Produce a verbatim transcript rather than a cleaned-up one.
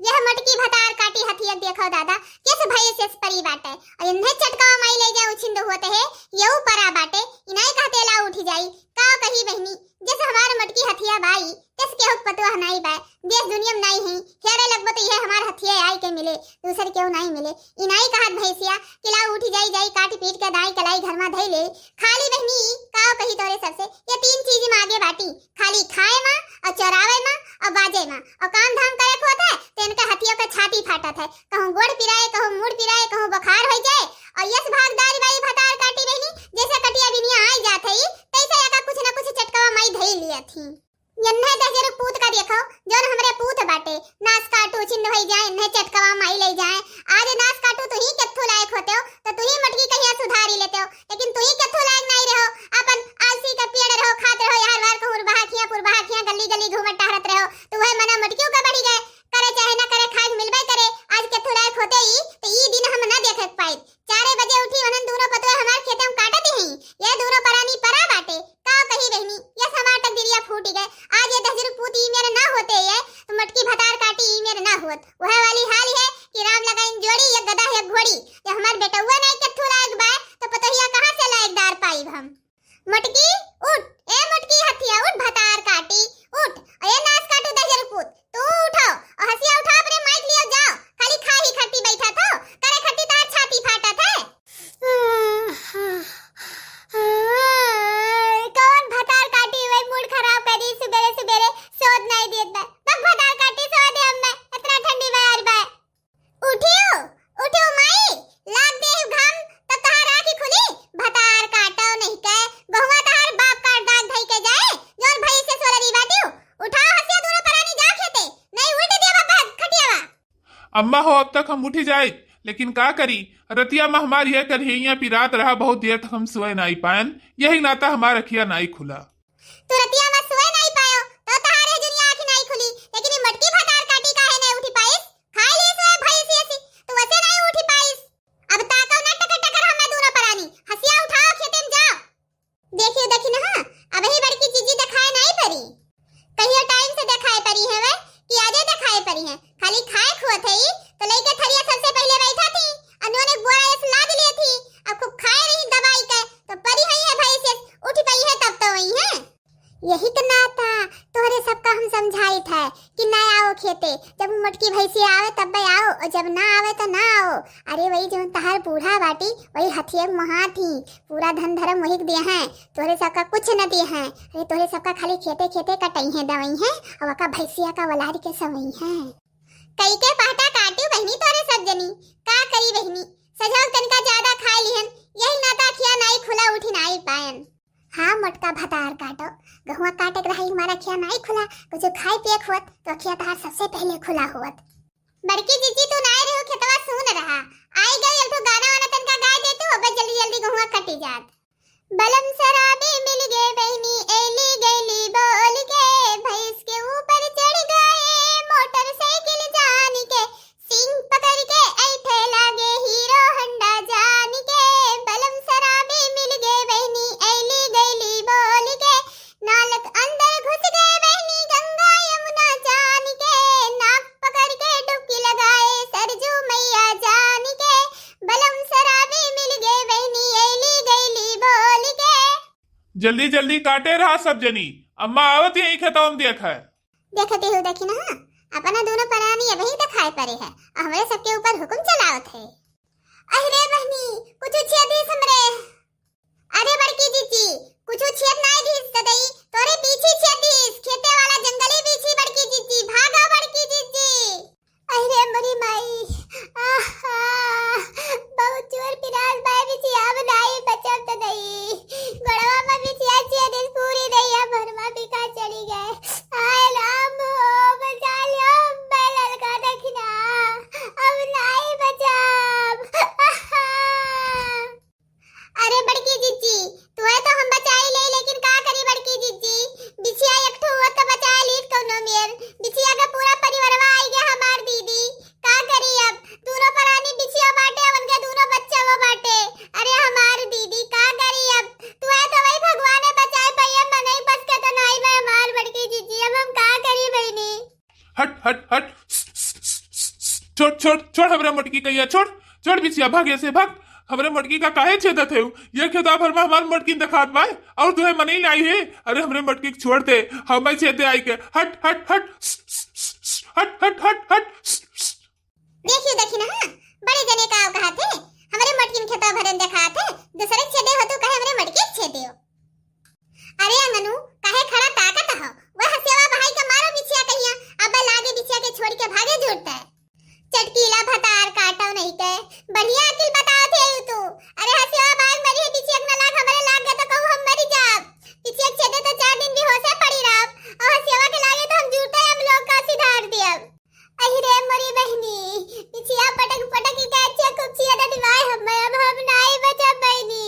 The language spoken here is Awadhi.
यह मोटकी भतार काटी हथिया देखो दादा, किस भैंस यस परी बाटे। और इन्हें चटकावा माई ले जाए उछिंद होत है, यहू परा बाटे, इनाई कहते ला उठी जाई। का कही बहिनी, जस हमार मोटकी हथिया बाई, तस केहू पतवा नाई बाय, देश दुनिया में नाई है, हेरे लगबो तो यह हमार हथिया आई के मिले, दूसर केहू नाई मिले। इनाई कहत भैंसिया कि ला उठी जाई, जाई काट पीट के दाई कलाई घर में धई ले। खाली बहिनी, का कही तोरे सबसे, ये तीन चीज में आगे बाटी, खाली खाए मा, और चोरावे मा, और बाजे मा, और काम धाम करे के होत है, तो इनका हथियों का छाती फाटत है, कहूँ गोड़ पिराए, कहूँ मूड़ पिराए, कहूँ बुखार हो जाए, और यस भागदार बाई भतार काटी बहिनी, जैसे कटिया बिनिया आई जात है, तैसे एका कुछ न कुछ चटकवा माई धई लिया थी। यन्हे दहजर पूत का देखो, जौन हमरे पूत बाटे, नास काटू छिंद भई जाए, इन्हें चटकवा माई ले जाए। आज नास काटू तुही केथू लायक होते हो, तो तुही मटकी कहिया सुधारी लेते हो, लेकिन तुही केथू लायक नाई रहो। अपन आलसी का पेड़ रहो, खात रहो, यार वार कहूँ उरबहा खिया, पुरबहा खिया, गली गली घूमत टहरत रहो, तो वह मना मटकियों का बढ़ी गए। करे चाहे ना करे, खाए मिलबे करे। आज केथू लायक होते ही, तो ई दिन हम ना देखे पाई। चारे बजे उठी, वनन दूनो पतोह हमार खेते में काटत ही। ये दूनो परानी परा बाटे। का कही बहिनी, ये समार तकदीरिया फूटी गए। आज ये दहजरू पूत ई मेर ना होते ये, तो मटकी भतार काटी ई मेर ना होत। वह वाली हाल है कि राम लगाइन जोड़ी, ये गदा है घोड़ी। ये हमार बेटउआ नहीं केथू लायक बाय, तो पतोहिया कहाँ से लायकदार पाइब हम? मटकी, उठ, ए मटकी हथिया, उठ भतार काटी, उठ। ए नास काटू दहजरू पूत, तू उठो, और हसिया उठा अपने माइक लियो जाओ, खाली खाही खट्टी बैठा थो, करे खट्टी तार छाती फाटा थे। कौन भतार काटी वही मूड खराब करी सुबेरे सुबेरे, सोद नहीं देत बा। बक भतार काटी सोद हम मैं, इतना ठंडी बा यार बा। उठियो, उठियो माई, लाग दे घाम, तब तहार आँखी खुली, भतार काटो नहीं के, बहुआ तहार बाप काट दाग धई के जाए, जौन भई से सोलरी बाटियो। उठाओ हसिया दूनो परानी जा खेते, नहीं उल्ट दिया बाबा खटियावा। अम्मा हो, अब तक हम उठी जाए, लेकिन का करी, रतिया में हमार यह करिहैया पिरात रहा, बहुत देर तक हम सोए नाई पायन, यही नाता हमार अखिया नाई खुला। तू रतिया में सोए नाई पायो, तो तहारे जुनिया आँखी नाई खुली, लेकिन ई मटकी भतार काटी काहे नाई उठी पाइस? खाई ली सोए भई सी ऐसी, तू वसे नाई उठी पाइस। अब ताको ना टकर टकर हमें दूनो परानी, हसिया उठाओ खेते में जाओ। देखियो देखी ना, हाँ, अब ही बड़की जीजी दिखाए नाई परी। कहियो टाइम से दिखाए परी है वे, कि आजे दिखाए परी है। खाली खाए खुआ थे ही, तो लइके थरिया सबसे पहले बैठा थी, अनोने बोरा यस लाद लिए थी, अब खूब खाए रही दबाई के, तो परी है ये भई से उठ पई है तब तो वही है। यही तो नाता तोहरे सबका हम समझाइत है कि ना आओ खेते, जब मोटकी भैंसी आवे तब आओ, और जब ना आवे तो ना आओ। अरे वही जो तहार बूढ़ा बाटी, वही हथिया महा थी, पूरा धन धर्म वही के दिए हैं, तोहरे सबका कुछ न दिए हैं। अरे तोहरे सबका खाली खेते खेते कटई हैं, दवाई हैं, और वका भैंसिया का वलाद के सवई हैं। कई के पहटा काटू बहिनी तोहरे सब जनी, का करी बहिनी, सजाव तनका ज्यादा खाए लिहन, यही नाता खिया नाई खुला उठी नाई पायन। हाँ मोटका भतार काटो, गहुआ काटे के रही हमारा खिया नाई खुला, कुछ खाए पिए के होत तो खिया तहार सबसे पहले खुला होत। बड़की जीजी तू नाई रहो खेतवा सुन रहा, आई गई एक ठो गाना वाना तनका गाय दे तू, अबे जल्दी जल्दी गहुआ कटी जात। बलम शराबी मिल गए बहनी, एली गैली बोल के, भैंस के ऊपर चढ़ गए मोटरसाइकिल जान के, सिंग पकड़ के ऐठे लागे हीरो होंडा जान के। बलम शराबी मिल गए बहनी, एली गैली बोल के, नालक अंदर घुस गए बहनी गंगा यमुना जान के, नाक पकड़ के डुबकी लगाए सरजू मैया जान के। बलम शराबी मिल गए बहनी, एली गैली बोल के। जल्दी जल्दी काटे रहा सब जनी, अम्मा आवत यही खेतवा में देख है। देखते हो देखी ना, अपना दोनों परानी अबही दिखाए पड़े है, और हमरे सबके ऊपर हुक्म चलावत है। अरे बहनी, कुछ छेद दिस हमरे। अरे बड़की जीजी, कुछ छेद नाई दिस सदई, तोरे पीछे छेद दिस, खेते वाला जंगली पीछे बड़की जीजी, भागा बड़की जीजी। अरे मोरी माई, आहा, बहुत जोर पिरास बाय बिछिया, अब नाई बचब त नहीं। गोड़वा में बिछिया छेद दिस पूरी नहीं, अब भरमा बिका चली गए। आय राम हो, बचा लियो, मैं ललका दखिना, अब नाई बचब। आहा। अरे बड़की जिज्जी, तुहे तो हम बचाई ले, लेकिन का करी बड़की जिज्जी, बिछिया एक ठो हुआ तो बचाई ली कौनो मेर। बिछिया का पूरा परिवारवा आई गया हमार दीदी, का करी अब? दोनों परानी बिछिया बाटे, उनके दोनों बच्चा वो बाटे। अरे हमार दीदी का करी अब? तुहे तो वही भगवान है बचाए पाइए, मनई बस के तो नाई बा हमार बड़की जिज्जी, अब हम का करी बहनी? हट हट हट। छोड़, छोड़, छोड़ हमरे मोटकी कहिया, छोड़, छोड़ बिछिया, भाग ऐसे भाग। हमरे मोटकी का काहे छेदत है? ये खेतवा भर में हमार मोटकी देखात बाय और तुहे मनई नाई है। अरे हमरे मोटकी के छोड़ दे, हम छेदे आई के। हट, हट, हट, हट, हट, हट, हट। देखियो, देखी ना, हाँ, बड़े जने का कहा थे, हमरे मोटकिन खेतवा भरन देखा थे, दूसरे के छेदे हो तो कहे हमरे मोटकी के छेदे हो। अरे अंगनू, काहे खड़ा ताकत हो? वह हसियावा बहाई के मारो बिछिया कहिया, अब लागे बिछिया के छोड़ के भागे जुड़ता है। चटकीला भतार काटो नहीं के, बढ़िया अकिल बताओ थे यू तू। अरे हसियावा बहाई मरी है, बिछिया के न लाग हमरे लाग गए तो कहूँ हम मरी जाब। बिछिया के छेदे तो चार दिन भी होशे पड़ी रहब, और हसियावा के लागे तो हम जूते हम लोग का सिधार दियब। अहि रे मोरी बहिनी, बिछिया पटक पटक के काचे खूब छिया दे दिवाए हमें, अब हम नाई बचब बहिनी।